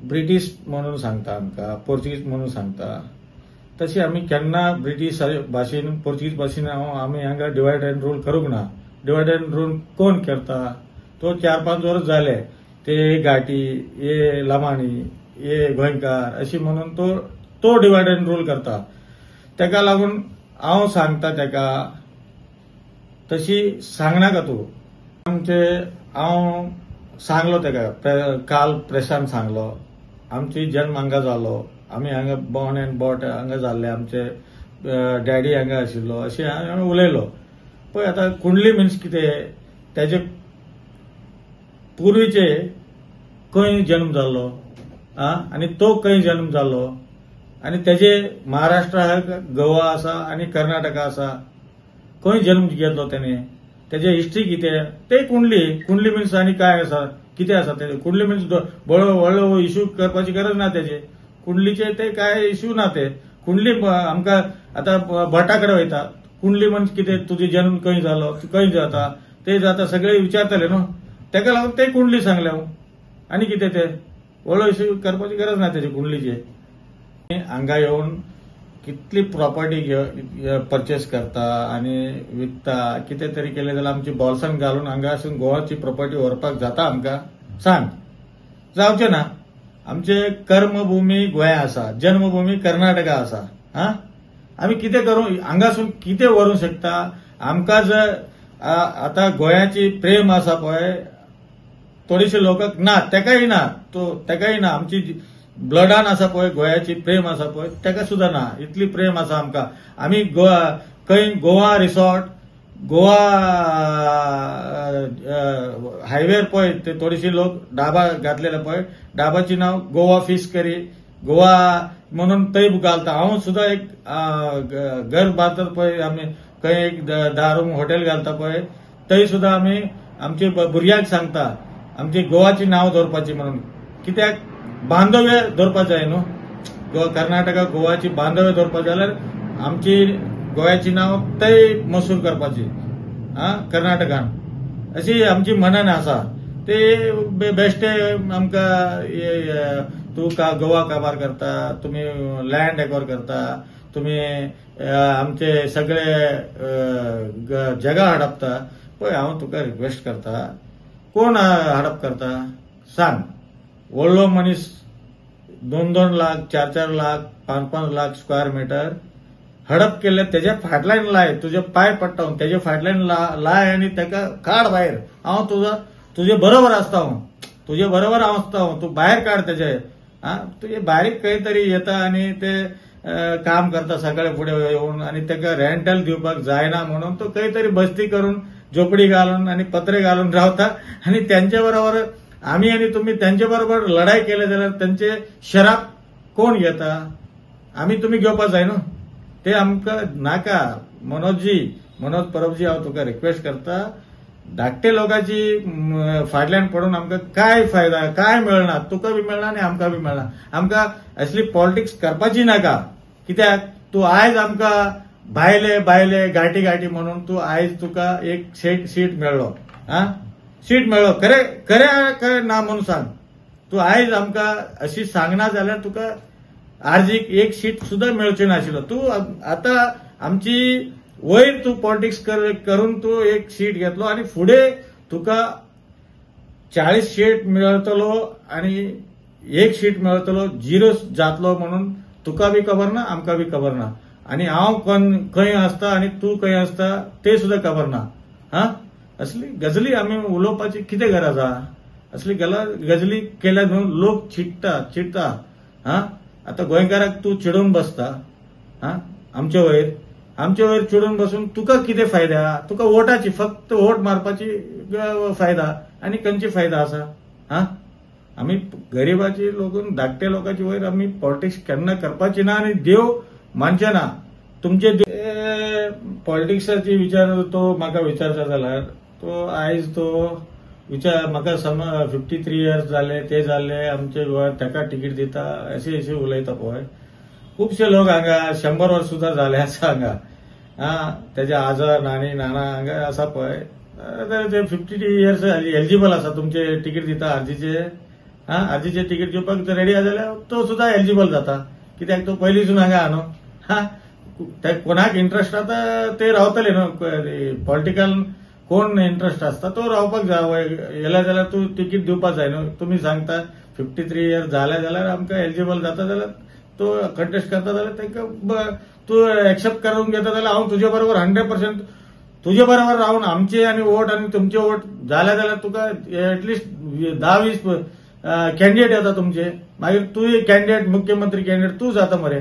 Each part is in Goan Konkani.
ब्रिटीश म्हणून सांगता आमकां, पोर्तुगीज म्हणून सांगता, तशी आमी केन्ना ब्रिटीश भाशेन पोर्तुगीज भाशेन आमी हांगा डिवायड अँड रूल करूंक ना. डिवायड अँड रूल कोण करता? तो 4-5 वर्स जाले ते घाटी हे लमाणी हे गोंयकार अशी म्हणून तो तो डिवायड अँड रूल करता. तेका लागून हांव सांगता तेका तशी सांगनाका तूं. आमचे हांव सांगलो तेका काल प्रेसान सांगलो, आमची जन्म हांगा जालो, आमी हांगा बॉर्न अँड बॉट हांगा जाल्ले, आमचे डॅडी हांगा आशिल्लो अशें हांवें उलयलो. पळय आतां कुंडली मिन्स कितें, तेजे पुर्वीचे खंय जन्म जाल्लो आनी तो खंय जन्म जाल्लो आनी तेजे महाराष्ट्र आहा, गोवा आसा आनी कर्नाटका आसा, खंय जन्म घेतलो तेणे, तेजे हिस्ट्री कितें ते कुंडली. कुंडली मिन्स आनी काय आसा कितें आसा ते कुंडली मिन्स बरो व्हडलो इश्यू करपाची गरज ना तेजे, कुंडलीचे ते काय इश्यू ना ते. कुंडली आमकां आतां भटा कडेन वयता, कुंडली म्हणजे कितें, तुजो जन्म खंय जालो, खंय जाता ते जाता सगळे विचारतले न्हू, तेका लागून ते कुंडली सांगले हांव. आनी कितें ते व्हडलो इश्यू करपाची गरज ना तेजे कुंडलीचे. हांगा येवन कितली प्रॉपर्टी परचेस करता आनी विकता, कितें तरी केलें जाल्यार आमची बॉल्सान घालून हांगासून गोवाची प्रॉपर्टी व्हरपाक जाता आमकां? सांग, जावचें ना. आमचे कर्मभूमी गोंया आसा, जन्मभूमी कर्नाटका आसा. हा, आमी कितें करूं, हांगासून कितें व्हरूंक शकता आमकां? जर आतां गोंयाची प्रेम आसा पळय थोडेशे लोकांक ना, तेकाय ना, तो तेकाय ना. आमची ब्लडान आसा पळय गोंयाची प्रेम आसा पळय, तेका सुद्दां ना इतली प्रेम आसा आमकां. आमी गोवा खंय गोवा रिसॉर्ट गोवा हायवेर पळय ते थोडेशे लोक डाबा घातलेले पळय, डाबाची नांव गोवा फीश करी गोवा म्हणून थंय घालता. हांव सुद्दां एक घर बांदतात पळय आमी खंय एक 10 रूम हॉटेल घालता पळय, थंय सुद्दां आमी आमचे भुरग्यांक सांगता आमची गोवाची नांव दवरपाची म्हणून. कित्याक बांधव्य दवरपाक जाय न्हू, गोवा कर्नाटका गोवाची बांधव्य दवरपाक जाल्यार आमची गोव्याची नांव थंय मसूर करपाची आं कर्नाटकान, अशी आमची मनान आसा. ते बेश्टे आमकां तूं का गोवा काबार करता, तुमी लँड एकवर करता, तुमी आमचे सगळे जगा हडपता. पळय हांव तुका रिक्वेस्ट करता, कोण हडप करता सांग? व्हडलो मनीस 2-2 लाख, 4-4 लाख, 5-5 लाख स्क्वेअर मिटर हडप केल्ले तेज्या फाटल्यान लाय, तुजे पांय पडटा तेजे फाटल्यान लाय आनी तेका काड भायर. हांव तुजे बरोबर आसता, हांव तुजे बरोबर हांव आसता, हांव तूं भायर काड तेजे. आं, तुजे बारीक खंय तरी येता आनी ते काम करता सकाळी फुडें येवन आनी तेका रेंटल दिवपाक जायना म्हणून तो खंय तरी बस्ती करून झोपडी घालून आनी पत्रे घालून रावता. आनी तेंचे बरोबर आमी आनी तुमी तेंचे बरोबर लढाई केले जाल्यार तेंचे शराब कोण घेता? आमी तुमी घेवपाक जाय न्हू, ते आमकां नाका. मनोजजी, मनोज परबजी, हांव तुका रिक्वेस्ट करता, धाकटे लोकांची फाटल्यान पडून आमकां काय फायदा, काय मेळना, तुका बी मेळना आनी आमकां बी मेळना. आमकां असली पॉलिटिक्स करपाची नाका. कित्याक तूं आयज आमकां भायले भायले घाटी घाटी म्हणून तूं आयज तुका एक सीट मेळ्ळो, आं सीट मेळ्ळो, खरें खरें खरें ना म्हणून सांग. तूं आयज आमकां अशी सांगना जाल्यार तुका आर्जीक एक सीट सुद्दां मेळची नाशिल्लो. तूं आतां आमची वयर तूं पॉलिटिक्स करून तूं एक सीट घेतलो आनी फुडें तुका 40 सीट मेळटलो आनी एक सीट मेळटलो, झिरो जातलो म्हणून तुका बी खबर ना, आमकां बी खबर ना. आनी हांव खंय आसता आनी तूं खंय आसता ते सुद्दां खबर ना. हा, असली गजली आमी उलोवपाची कितें गरज आहा? असली गजली केल्या म्हणून लोक चिडटा चिडटा. हा, आतां गोंयकाराक तूं चिडून बसता, हा आमचे वयर, आमचे वयर चिडून बसून तुका कितें फायदा? तुका वोटाची फक्त वोट मारपाची फायदा आनी खंयची फायदा आसा? हा, आमी गरिबाची लोक, धाकटे लोकांची वयर आमी पॉलिटिक्स केन्ना करपाची ना आनी देव मानचे ना. तुमचे पॉलिटिक्साची विचार तो म्हाका विचारता जाल्यार तो आयज तो विचार म्हाका सम 53 इयर्स जाले ते जाले आमचे गोंयांत ताका तिकीट दिता अशें अशें उलयता पळय. खुबशे लोक हांगा 100 वर्स सुद्दां जाले आसा हांगा, आं तेजे आजो नानी नाना हांगा आसा पळय, ते 52 इयर्स एलिजिबल आसा, तुमचे तिकीट दिता आर्जीचे. हा आरजीचें तिकीट घेवपाक रेडी आसा जाल्यार तो सुद्दां एलिजिबल जाता, कित्याक तो पयलींसून हांगा आहा न्हू. हा ते कोणाक इंट्रस्ट आतां ते रावतले न्हू, पॉलिटिकल कोण इंट्रस्ट आसता तो रावपाक जाय. येयला जाल्यार तूं तिकीट दिवपाक जाय न्हू. तुमी सांगता 53 इयर जाले जाल्यार आमकां एलिजिबल जाता जाल्यार तो कंटेस्ट करता जाल्यार तांकां तूं एक्सेप्ट करून घेता जाल्यार हांव तुजे बरोबर 100% तुजे बरोबर रावन आमचे आनी वोट आनी तुमचे वोट जाले जाल्यार तुका एटलिस्ट 10-20 कॅन्डिडेट येता तुमचे, मागीर तूं कॅन्डिडेट मुख्यमंत्री कॅन्डिडेट तूं जाता मरे.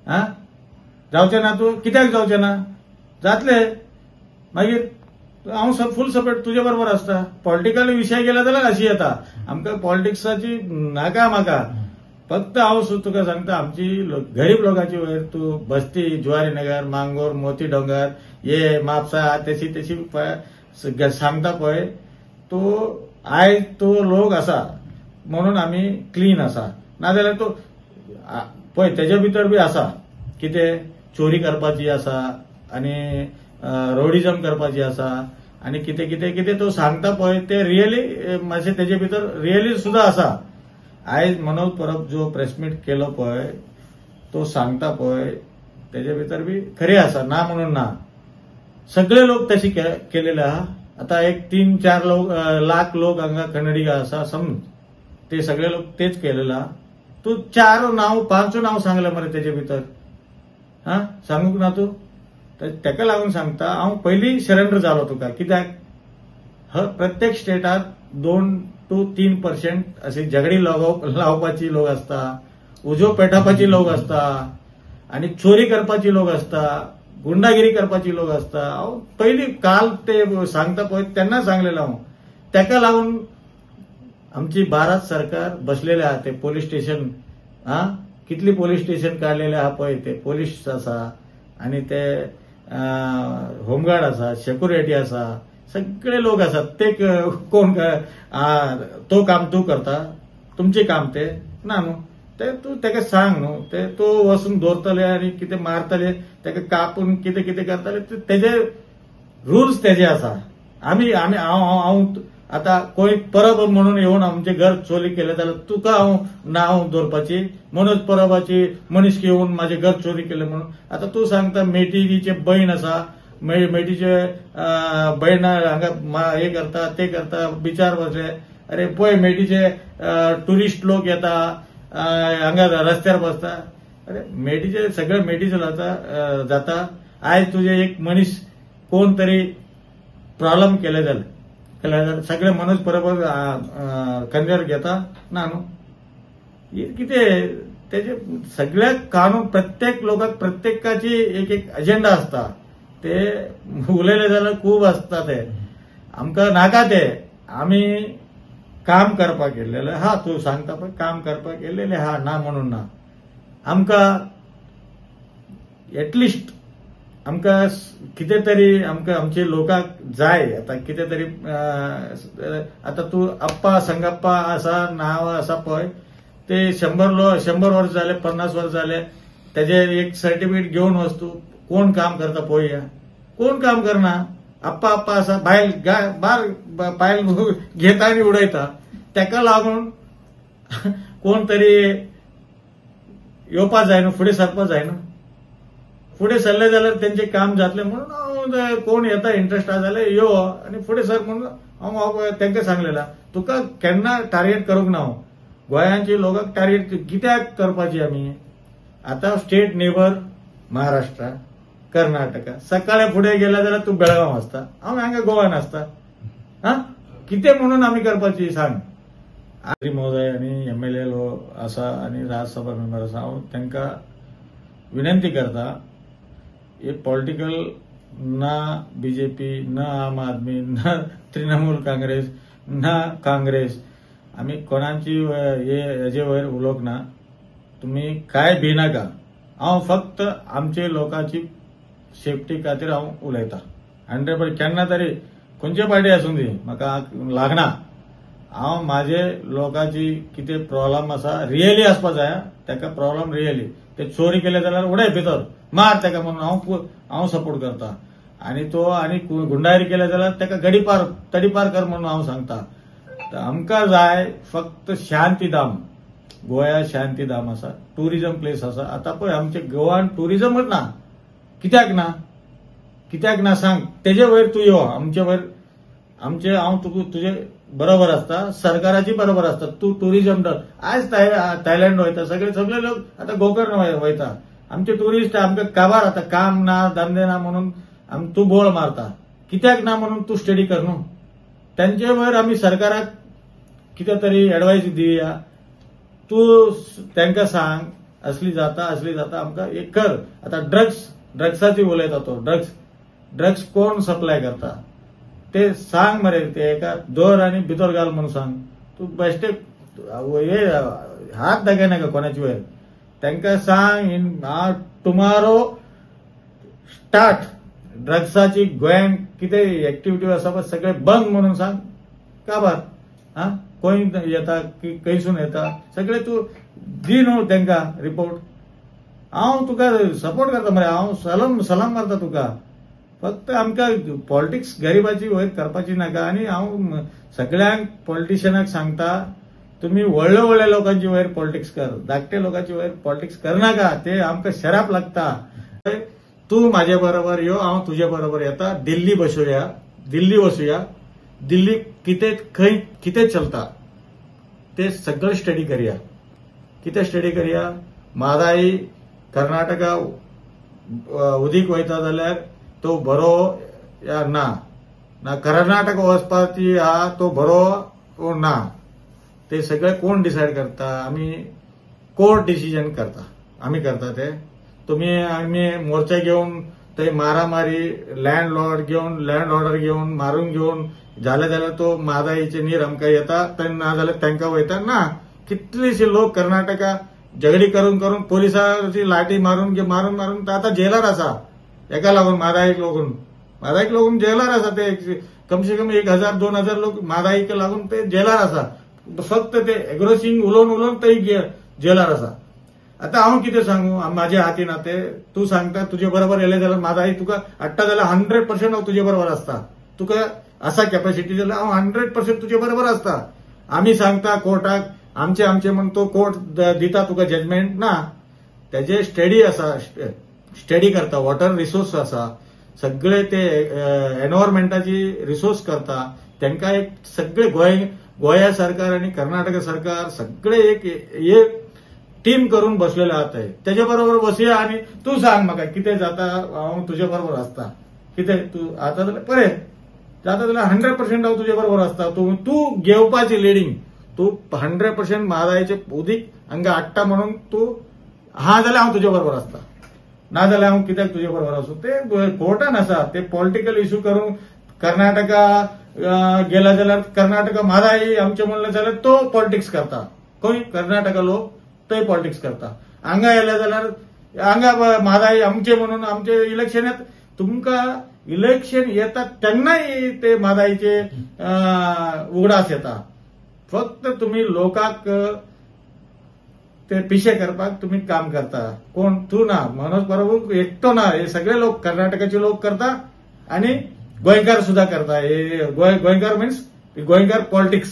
हा जावचें ना तूं, कित्याक जावचें ना, जातले. मागीर हांव फूल सपोर्ट तुजे बरोबर आसता. पॉलिटिकल विशय गेला जाल्यार अशी येता, आमकां पॉलिटिक्साची नाका म्हाका. फक्त हांव तुका सांगता आमची गरीब लोकांची वयर तूं बस्ती जुवारी नगर मांगोर मोती डोंगर हे म्हापसा तेशी तेशी सांगता पळय तूं आयज तो लोक आसा म्हणून आमी क्लीन आसा. नाजाल्यार तो पळय तेजे भितर बी आसा कितें चोरी करपाची आसा आनी रोडिजम करपाची आसा आनी कितें कितें कितें तो सांगता पळय ते रियली मातशें तेजे भितर रियली सुद्दां आसा. आयज मनोज परब जो प्रेस मीट केलो पळय तो सांगता पळय तेजे भितर बी खरें आसा, ना म्हणून ना. सगळे लोक तशी केलेले आहा. आतां एक 3-4 लोक लाख लोक हांगा कन्नडिगा आसा समज, ते सगळे लोक तेच केलेले आहा. तूं 4 नांव 5 नांव सांगलें मरे तेजे भितर, हा सांगूंक ना तूं. तेका लागून सांगता हांव पयलीं सरेंडर जालो तुका, कित्याक ह प्रत्येक स्टेटात 2 to 3% अशी झगडी लावपाची लोक आसता, उजो पेटावपाची लोक आसता आनी चोरी करपाची लोक आसता, गुंडागिरी करपाची लोक आसता. हांव पयलीं काल ते सांगता पळय तेन्ना सांगलेलो हांव. तेका लागून आमची भारत सरकार बसलेले आहा ते पोलीस स्टेशन, हा कितली पोलीस स्टेशन काडलेले आहा पळय ते पोलीस आसा आनी ते होमगार्ड आसा, सेक्युरिटी आसा, सगळे लोक आसात. ते कोण तो काम तूं करता, तुमचें काम ते ना न्हू. ते तूं तेका सांग न्हू, ते तो वचून दवरतले आनी कितें मारतले तेका कापून कितें कितें करतले, तेजे रुल्स तेजे आसा. आमी आमी हांव हांव आतां कोण परब म्हणून येवन आमचें घर चोरी केलें जाल्यार तुका हांव नांव दवरपाची, मनोज परबाची मनीस येवन म्हाजें घर चोरी केलें म्हणून. आतां तूं सांगता मेटीचे बहीण आसा, मेटीचे बहीण हांगा हे करता ते करता बिचार बसले. अरे पळय मेटीचे ट्युरिस्ट लोक येता हांगा रस्त्यार बसता. अरे मेटीचे सगळे मेटीचे जाता. आयज तुजे एक मनीस कोण तरी प्रॉब्लम केले जाल्यार सगळे मनोज परब खांद्यार घेता ना न्हू. कितें तेजे सगळ्या कानून प्रत्येक लोकांक प्रत्येकाची एक एक एजेंडा आसता, ते उलयले जाल्यार खूब आसता. ते आमकां नाका, ते आमी काम करपाक येयल्लेले हा. तूं सांगता पळय काम करपाक येयल्लेले हा, ना म्हणून ना. आमकां एटलिस्ट आमकां कितें तरी आमकां आमचे लोकांक जाय. आतां कितें तरी आतां तूं अप्पा संगप्पा आसा नांव आसा पळय ते 100 वर्स जाले, 50 वर्स जाले, तेजे एक सर्टिफिकेट घेवन वच तूं. कोण काम करता पळोवया, कोण काम करना. अप्पा अप्पा आसा बायल बार बायल घेता आनी उडयता. तेका लागून कोण तरी येवपा जाय न्हू, फुडें सरपा जाय न्हू. फुडें सरले जाल्यार तेंचें काम जातलें म्हणून हांव कोण येता इंट्रस्ट आसा जाल्यार यो आनी फुडें सर म्हणून हांव तेंकां सांगलेलां. तुका केन्ना टार्गेट करूंक ना हांव, गोंयांची लोकांक टार्गेट कित्याक करपाची आमी. आतां स्टेट नेबर महाराष्ट्र कर्नाटका, सकाळी फुडें गेले जाल्यार तूं बेळगांव आसता, हांव हांगा गोवान आसता. हा कितें म्हणून आमी करपाची सांग. आरी महोदय आनी एमएलए लोक आसा आनी राज्यसभा मेंबर आसा, हांव तांकां विनंती करता, हे पॉलिटिकल ना बीजेपी ना आम आदमी ना तृणमूल काँग्रेस ना काँग्रेस, आमी कोणाची हे हेजे वयर उलोवंक ना. तुमी कांय भिनाका, हांव फक्त आमचे लोकांची सेफ्टी खातीर हांव उलयतां. 100% केन्ना तरी खंयचे पार्टी आसूं दी म्हाका लागना. हांव म्हाजे लोकांची कितें प्रॉब्लम आसा रियली आसपा जाय, ताका प्रॉब्लम रियली ते चोरी केले जाल्यार उडय भितर मार ताका म्हणून हांव सपोर्ट करता. आनी तो आनी गुंडागिरी केले जाल्यार ताका गडीपार तडीपार कर म्हणून हांव सांगता. तर आमकां जाय फक्त शांतीधाम, गोंया शांतीधाम आसा, टुरिजम प्लेस आसा. आतां पळय आमच्या गोवान टुरिजमच ना, कित्याक ना, कित्याक ना सांग, तेजे वयर तूं यो, आमचे वयर आमचे हांव तुका तुजे बरोबर आसता, सरकाराची बरोबर आसता. तूं टुरिजम आयज थायलंड वयता, सगळे सगळे लोक आतां गोकर्ण वयता. आमचे टुरिस्ट आमकां काबार आतां काम ना धंदे ना म्हणून तूं बोळ मारता, कित्याक ना म्हणून तूं स्टडी कर न्हू. तेंचे वयर आमी सरकाराक कितें तरी एडवायस दिवया, तूं तांकां सांग असली जाता असली जाता आमकां एक कर. आतां ड्रग्साची उलयता तो, ड्रग्स कोण सप्लाय करता ते सांग मरे, ते एका दर आनी भितर घाल म्हणून सांग. तूं बेश्टे हे हात दाखयनाका कोणाचे वयर, तांकां सांग इन टुमारो स्टार्ट ड्रग्साची गोंयांत कितें एक्टिविटी आसा पळय सगळें बंद म्हणून सांग. काबार आं खंय येता खंयसून येता सगळें तूं दी न्हू तांकां रिपोर्ट. हांव तुका सपोर्ट करता मरे, हांव सलाम सलाम मारता तुका. फक्त आमकां पॉलिटिक्स गरिबाची वयर करपाची नाका. आनी हांव सगळ्यांक पॉलिटिशियनाक सांगता, तुमी व्हडल्या व्हडल्या लोकांची वयर पॉलिटिक्स कर, धाकटे लोकांची वयर पॉलिटिक्स करनाका, ते आमकां शराप लागता. तूं म्हाजे बरोबर यो, हांव तुजे बरोबर येता, दिल्ली बसुया, दिल्ली वचुया, दिल्ली कितें खंय कितें चलता ते सगळें स्टडी करया. कितें स्टडी करया, म्हादाई कर्नाटका उदीक वयता जाल्यार तो बरो या ना, ना कर्नाटक वचपाची आहा तो बरो वो ना, ते सगळे कोण डिसायड करता, आमी कोर्ट डिसिजन करता, आमी करता ते. तुमी आमी मोर्चा घेवन थंय मारामारी लँड लॉर्ड घेवन लँड ऑर्डर घेवन मारून घेवन जालें जाल्यार तो म्हादाईचे नीर आमकां येता, थंय ना जाल्यार तांकां वयता ना. कितलेशे लोक कर्नाटका झगडी करून करून पोलिसांची लाठी मारून मारून मारून आतां जेलार आसा. एका लागून म्हादाईक लागून, म्हादाईक लागून जेलार आसा ते, कमसे कम 1000 2000 लोक म्हादाईक लागून ते जेलार आसा. फक्त ते एग्रोसिंग उलोवन उलोवन ते जेलार आसा. आतां हांव कितें सांगू, म्हाज्या हातीन ते तूं सांगता तुजे बरोबर येयलें जाल्यार म्हादाई तुका हाडटा जाल्यार 100% हांव तुजे बरोबर आसता, तुका आसा कॅपॅसिटी जाल्यार हांव 100% तुजे बरोबर आसता. आमी सांगता कोर्टाक आमचे आमचे म्हण तो कोर्ट दिता तुका जजमेंट ना, तेजे स्टडी आसा, स्टडी करता, वॉटर रिसोर्स आसा सगळे ते एनवायरमेंटाची रिसोर्स करता. तांकां एक सगळे गोंया सरकार आनी कर्नाटक सरकार सगळे एक एक टीम करून बसलेले आहा ते, तेजे बरोबर बसया आनी तूं सांग म्हाका कितें जाता, हांव तुजे बरोबर आसता. कितें तूं आतां जाल्यार पळय जाता जाल्यार 100% हांव तुजे बरोबर आसता. तूं तूं घेवपाची लिडींग, तूं 100% म्हादाईचें उदीक हांगा हाडटा म्हणून तूं आहा जाल्यार हांव तुजे बरोबर आसता, ना जाल्यार हांव कित्याक तुजे बरोबर आसूं. ते कोर्टान आसा ते पॉलिटिकल इश्यू करून कर्नाटका गेला जाल्यार कर्नाटका म्हादाई आमचें म्हणलें जाल्यार तो पॉलिटिक्स करता, खंय कर्नाटका लोक थंय पॉलिटिक्स करता. हांगा येयले जाल्यार हांगा म्हादाई आमचे म्हणून आमचे इलेक्शन येता, तुमकां इलेक्शन येता तेन्नाय ते म्हादाईचे उगडास येता. फक्त तुमी लोकांक ते पिशे करपाक तुमी काम करता. कोण तूं ना, मनोज परब एकटो ना, हे सगळे लोक कर्नाटकाचे लोक करता आनी गोंयकार सुद्दां करता. हे गोंयकार मिन्स गोंयकार पॉलिटिक्स.